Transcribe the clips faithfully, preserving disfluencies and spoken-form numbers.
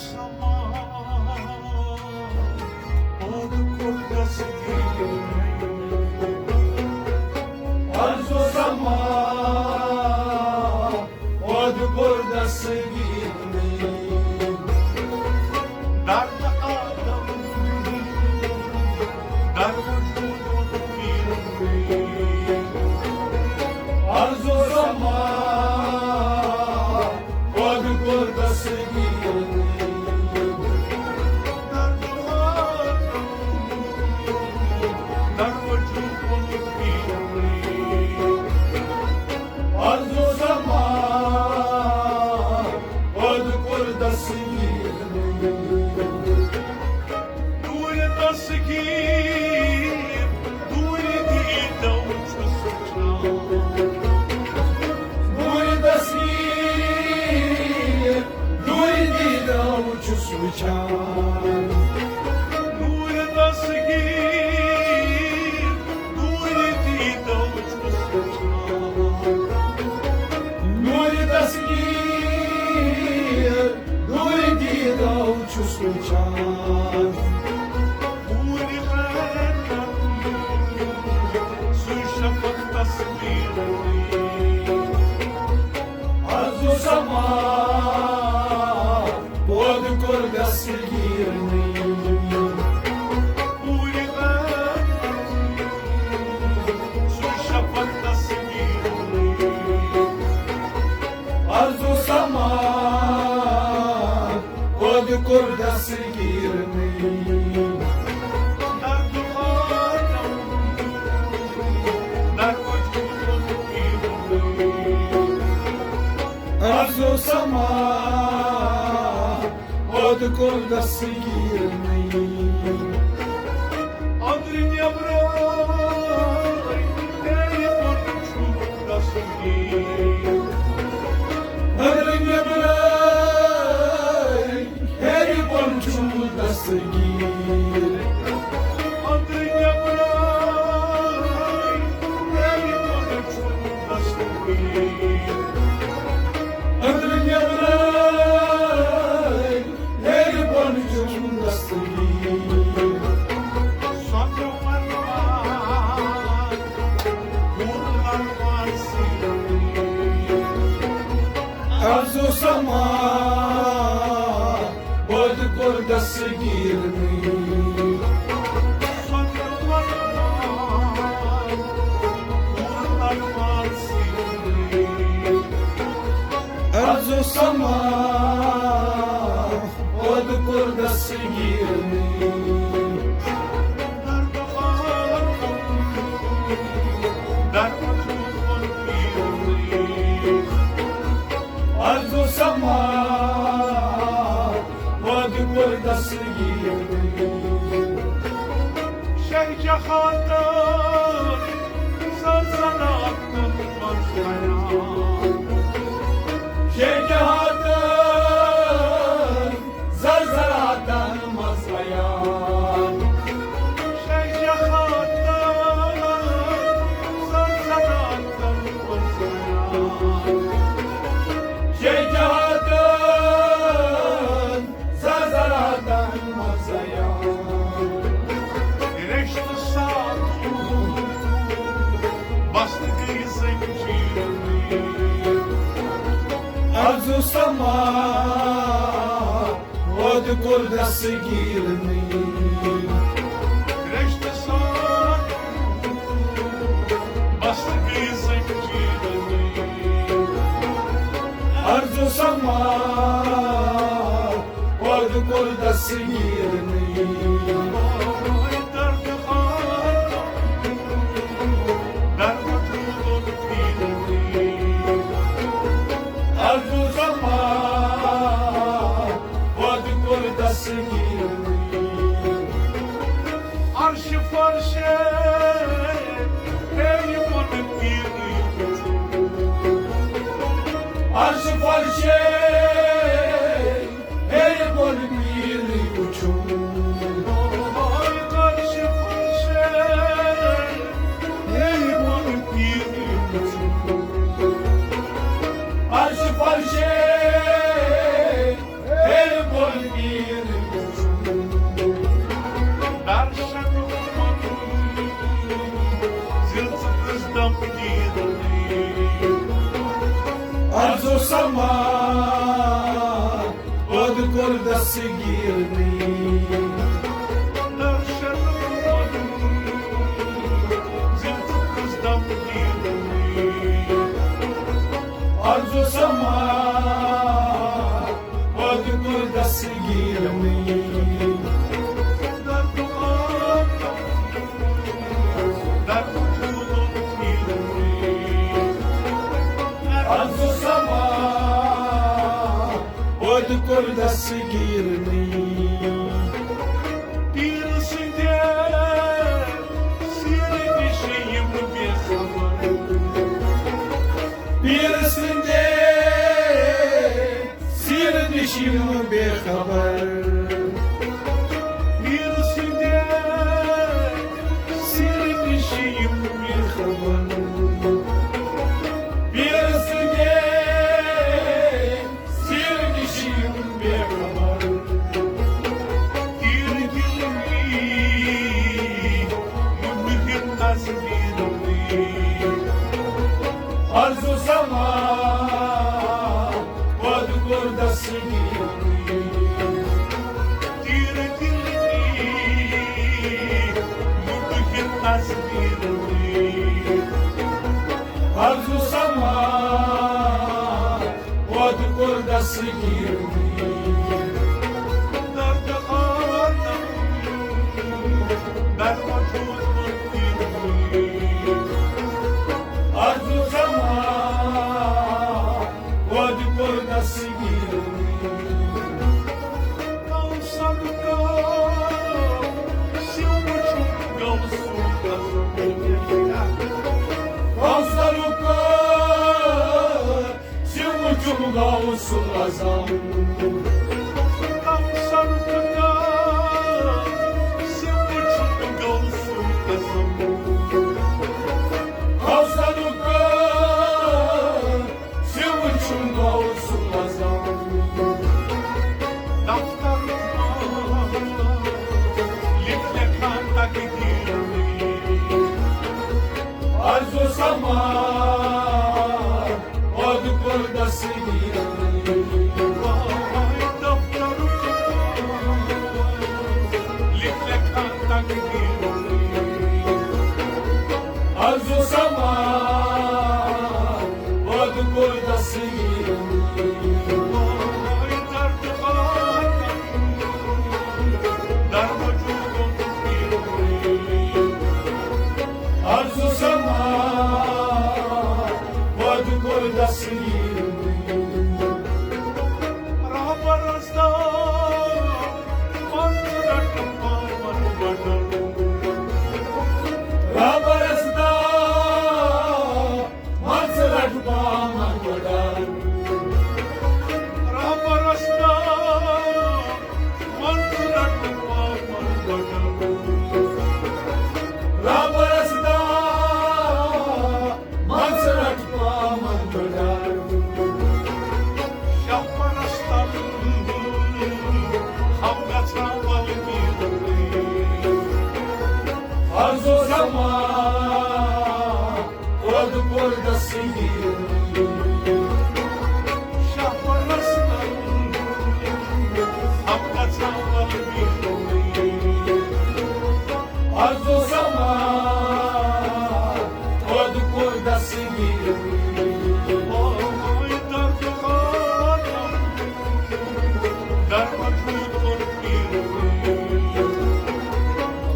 سما، پود کوٚر دستگیر۔ عرض و سما، پود کوٚر دستگیر۔ درد آدم، در وجود پیر۔ عرض و سما، پود کوٚر دستگیر۔ عرض و سما، پود کوٚر دستگیر۔ نور دستگیر، نور دیدو چھُس وٕچھان۔ نور دستگیر، نور دیدو چھُس وٕچھان۔ نور دستگیر، نور دیدو چھُس وٕچھان۔ نور دستگیر، نور دیدو چھُس وٕچھان۔ نور حیرت، سُے شفق تصویر۔ عرض و سما، پود کوٚر دستگیر۔ پوٗرٕ عالم سُے شفق تصویر۔ عرض و سما، پود کوٚر دستگیر۔ درد آدم، در وجود پیر۔ عرض و سما، پود کوٚر دستگیر۔ أنٛدرٕ نٮ۪برٕ، ہیٚرِ بۄن چھُ دستگیر۔ أنٛدرٕ نٮ۪برٕ، ہیٚرِ بۄن چھُ دستگیر۔ أنٛدرٕ نٮ۪برٕ، ہیٚرِ بۄن چھُ دستگیر۔ أنٛدرٕ نٮ۪برٕ، ہیٚرِ بۄن چھُم دستگیر۔ سۄنٛدٕ وَنوار، گوٚل وَنوار سیٖرِتھ۔ عرض و سما، پود کوٚر دستگیر۔ سۄنٛدٕ وَنوار، گوٚل وَنوار سیٖرِتھ۔ عرض و سما، پود کوٚر دستگیر۔ عرض و سما، پود کوٚر دستگیر۔ شہجہاتن زلزلاتن منٛز بیان۔ شہجہاتن زلزلاتن منٛز بیان۔ شہجہاتن زلزلاتن منٛز بیان۔ شہجہاتن زلزلاتن منٛز بیان۔ رشتہٕ ساتھ بستہٕ گٔیہِ زنجیٖر۔ عرض و سما، پود کوٚر دستگیر۔ رشتہٕ ساتھ بستہٕ گٔیہِ زنجیٖر۔ عرض و سما، پود کوٚر دستگیر۔ عرض و سما، پود کوٚر دستگیر۔ عرش فرش، ہیٚرِ بۄن پیٖرٕے وُچھُن۔ عرش فرش، ہیٚرِ بۄن پیٖرٕے وُچھُن۔ عرش فرش، ہیٚرِ بۄن پیٖرٕے وُچھُن۔ عرش فرش، ہیٚرِ بۄن سما، پٲدٕ کوٚر دستگیٖر نٔیی۔ درشن زِندٕ کُس دم گیٖر نٔیی۔ عرض و سما، پٲدٕ کوٚر دستگیٖر نٔیی۔ درد آتم، درد وجودم گیٖر نٔیی۔ عرض و سما، پٲدٕ کوٚر دستگیٖر نٔیی۔ پیٖر سٕنٛدِ سیٖرٕ نِش یِم بے خبر۔ پیٖر سٕنٛدِ سیٖرٕ نِش یِم بے خبر۔ پیٖر سٕنٛدِ سیٖرٕ نِش یِم بے خبر۔ پیٖر سٕنٛدِ سیٖرٕ نِش یِم بے خبر۔ تیٖرٕ دِلہٕ نی، مُنکِر تصویٖرٕ نی۔ عرض و سما، پٲدٕ کوٚر دستگیٖر نی۔ تیٖرٕ دِلہٕ نی، مُنکِر تصویٖرٕ نی۔ عرض و سما، پٲدٕ کوٚر دستگیٖر۔ درد آتم، درد وجود منکر۔ عرض و سما، پٲدٕ کوٚر دستگیٖر۔ کوثر کا سیوٚو چھُ غوث اعظم۔ کوثر کا سیوٚو چھُ غوث اعظم۔ کوثر کا سیوٚو چھُ غوث اعظم۔ کوثر کا سیوٚو چھُ غوث اعظم۔ دفتر لیکھ لیکھان تقدیٖر۔ عرض و سما، پٲدٕ کوٚر دستگیٖر۔ دفتر لیکھ لیکھان تقدیٖر۔ عرض و سما، پٲدٕ کوٚر دستگیٖر۔ عرض و سما، پٲدٕ کوٚر دستگیٖر۔ رہبرس دام، مان ژٕ رٹہٕ پامن بٹن۔ رہبرس دام، مان ژٕ رٹہٕ پامن بٹن۔ رہبرس دام، مان ژٕ رٹہٕ پامن بٹن۔ رہبرس دام، مان ژٕ رٹہٕ پامن بٹن۔ شاہ پرستن ہم گژھان ولہٕ میٖرُن۔ عرض و سما، پٲدٕ کوٚر دستگیٖر۔ شاہ پرستن ہم گژھان ولہٕ میٖرُن۔ عرض و سما، پٲدٕ کوٚر دستگیٖر۔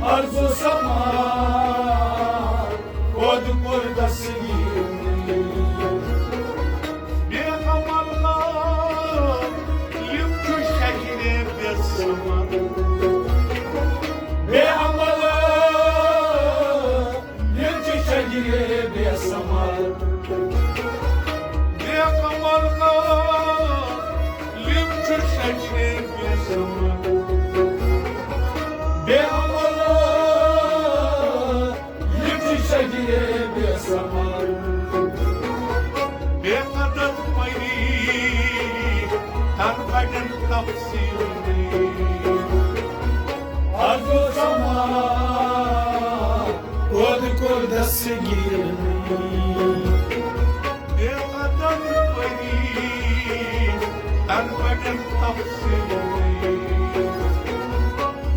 عرض و سما، پٲدٕ کوٚر دستگیٖر۔ بے عمل عالم چھُ شجرے بے ثمر۔ بے عمل عالم چھُ شجرے بے ثمر۔ بے عمل عالم چھُ شجرے بے ثمر۔ بے عمل عالم یہِ چھُ شجرے بے ثمر۔ بے عدد پری تن بڑن تفصیل۔ عرض و سما، پٲدٕ کوٚر دستگیٖر۔ بے عدد پری ہر بڑٮ۪ن تفصیٖل۔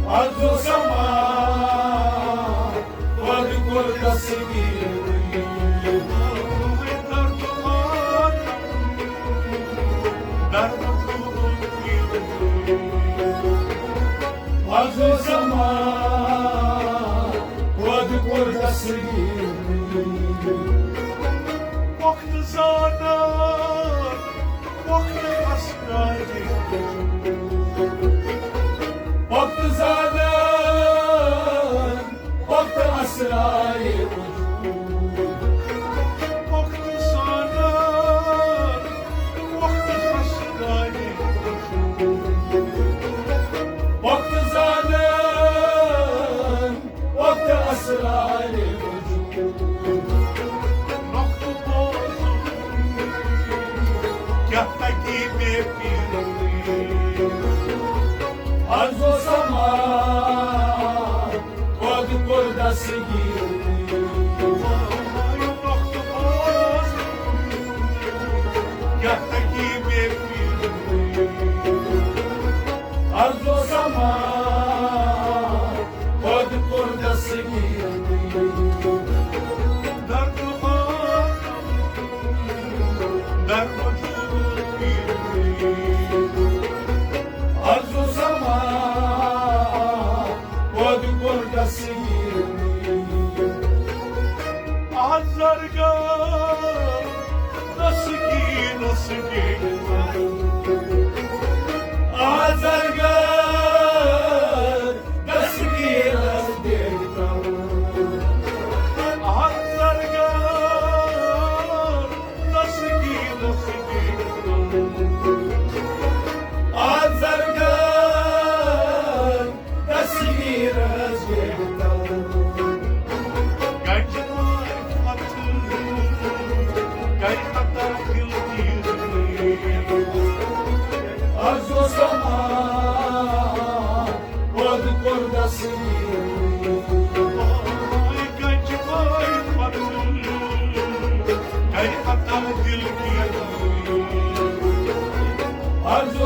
از اوس سما، خۄد کوٚر دستگیٖر۔ درد مان، درد مان۔ از اوس سما، خۄد کوٚر دستگیٖر۔ وقت زانان، وقت اسرار۔ وقت زانان، وقت اسرار۔ وقت زانان، وقت اسرار۔ وقت زانان، وقت اسرار وجود۔ نقطہٕ بوزُن، کیٛاہ تَگی مےٚ پیٖرُن؟ از اوس سما، خۄد کوٚر دستگیٖر۔ نقطہٕ بوزُن، کیٛاہ تَگی مےٚ پیٖرُن؟ از اوس سما، خۄد کوٚر دستگیٖر۔ درد مان، درد وجود۔ از اوس سما، خۄد کوٚر دستگیٖر۔ از زرگر دستگیٖرس گٔے۔ از زرگر دستگیٖرس گٔے۔ از زرگر دستگیٖرس گٔے۔ از زرگر دستگیٖرس گٔے۔ گنج مارفت گٔے عطا دلگیٖر۔ از اوس سما، خۄد کوٚر دستگیٖر۔ گنج مارفت گٔے عطا دلگیٖر۔ از